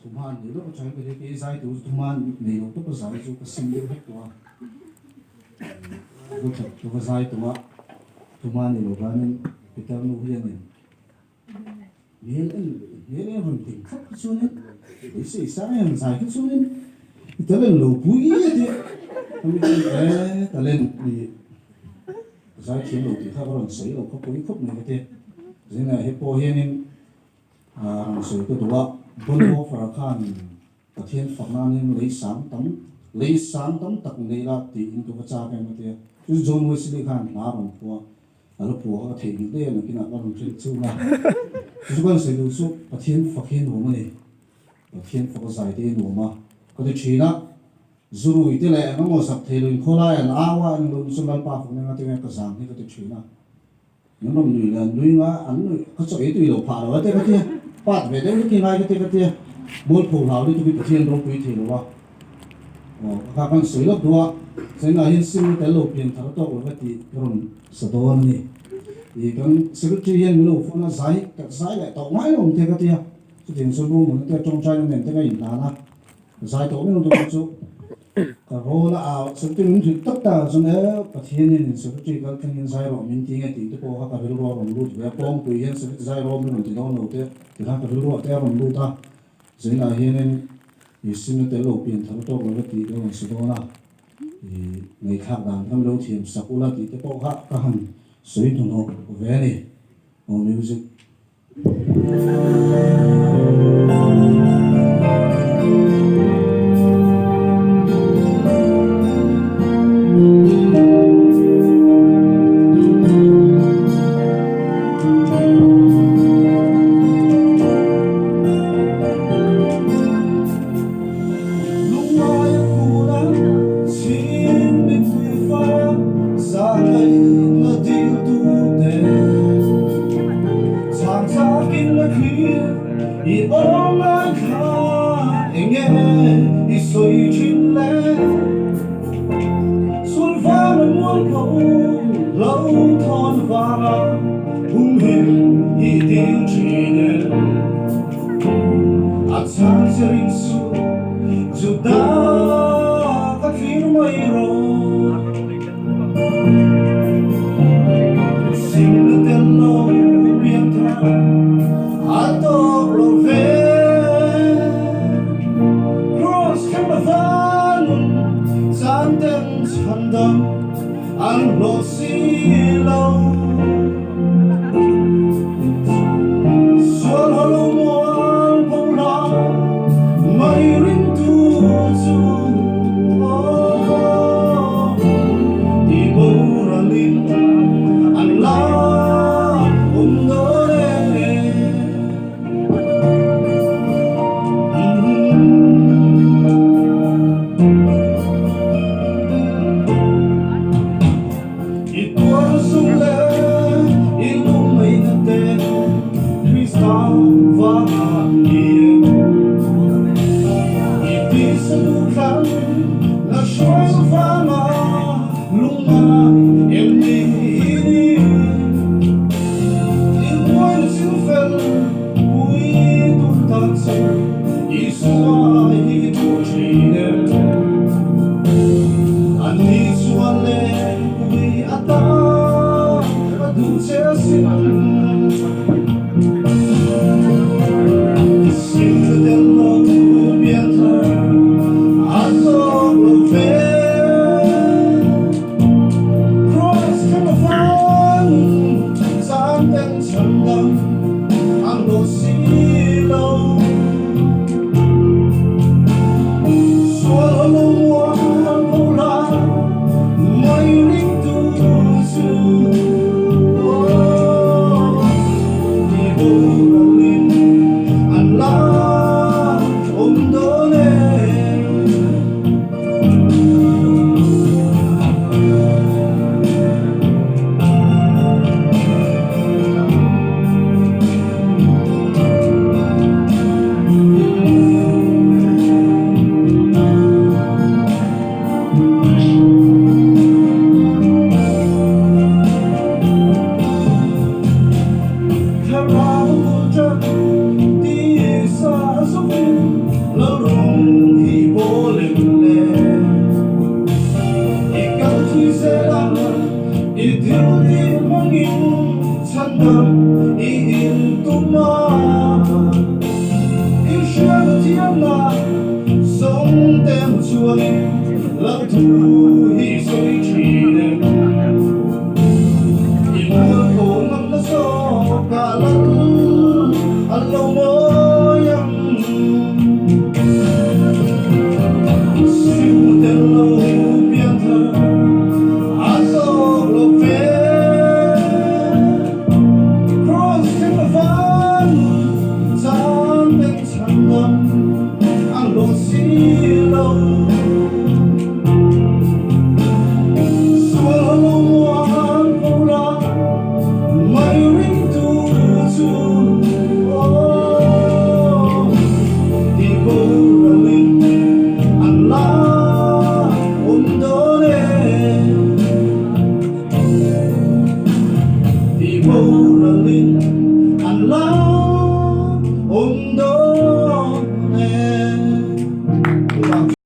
Thuhman nei lawk atangin ka hria kei zai tur chu thuhman nei lo tawp a zai chu ka sim deuh hlek tawh a. Vawikhat ka va zai tawh a, thuhman nei lo khanin Peter nu hianin hmel en hmel en rawn ding thlap kha chuanin beisei sang em zai kha chuanin i talent lo pui a ti a. Ka mi chuan e talent i zai thiam lo tih kha ka rawn sawi lo kha pawi khawp mai ka ti a. Zingah he pawh hianin Rawn sawi ka duh a, Bonhoeffer khan Pathian fak nanin lei sang tam lei sang tam tak nei la tiin ka va chak em a ti a. Chu John Wesley khan hla rawn phuah a la phuah kha ka theih nghilh daih a, nakinah ka rawn hrilh chhung a. Chu chu kan sawi duh chu Pathian fak hi a nuam a ni. Pathian fak a zai te hi a nuam a ka ti thin a. Zurui te leh eng emaw zak thei lo inkhawlai an au a, eng lo chu Lalpa fak nen a ti nge ka zang hi ka ti thin a. An rawn nui leh an nui nga, an nui ka chaw ei tui lo phah lo a te ka tia, part ve deuh hlek hi ngai ka ti ka tia, mualpho hlau lutuk hi Pathian ropui thei lo a, aw ka kha kan sawi lawk duh a, chengah hian sim na tel lo pian thar tawk lo va tih ka rawn sa dawn a ni. Ih kan secretary hian min lo phone a, zai ka zai leh tawh ngai lo ang te ka tia, chutiang chuan room ang te tawngtai na nen te ka inhlan a, Zai tawh miau dawn chu ka rawl a au secretary min hrilh tak tak ah chuan e Pathian hian in secretary kal thleng in zai rawh min ti nge tih te pawh kha ka rilru a rawn lut ve a kawngpui hian secretary zai rawh min rawn ti dawn lo te ti khan ka rilru ah te a rawn lut a zainah hianin i sim na tel lo pian thar tawk lo va tih ka rawn sa dawn a i ngaihthlak dan kha min lo thiam sak ula tih te pawh kha ka han sawi hnuhnawh ve a ni aw music. Lungngaia kuna chhing mittui fara zahngaihna diltute chhang chakin la thlir i awm lai kha enge i sawi thin le? Sul vanga mualpho lo thawn vanga humhim i dil thin e. A chhan che ring suh Juda ka thlir mai rawh. Sim na tel lo pian thar a tawk lo ve. Cross kher la vanun chan ten chhandam an hlawh si lo. Sual ho lo mual pho hla mai ringtu chu aw ti boralin an la awm dawn e. I tuar sum leh i lungngaihna te Krista vanga ni e. I tisa duhthlan la hruai vanga lungngai em ni i ni. I buaina ching fel pui tur tan che Isua hi duh thin em. Ani chuan leh pui atan ka duh che asin. Sim ka tel lo pian thar a zawk lo ve. Cross kher a vang zan ten chhan dang an hlawh si lo. ngam i in tum a, i hriatna thiamna zawng te hmu chuanin lal thu hi i sawi thin em? I mualpho ngamna zawk ah lal an lo mawi ang. Sim tel lo pianthar a zawk lo ve. Cross thim a van chan ten chhan dam an lawh si lo. Sual ho lo muan pho la mai ringtu chu aw ti boralin an la awm dawn e. Ti boralin an la.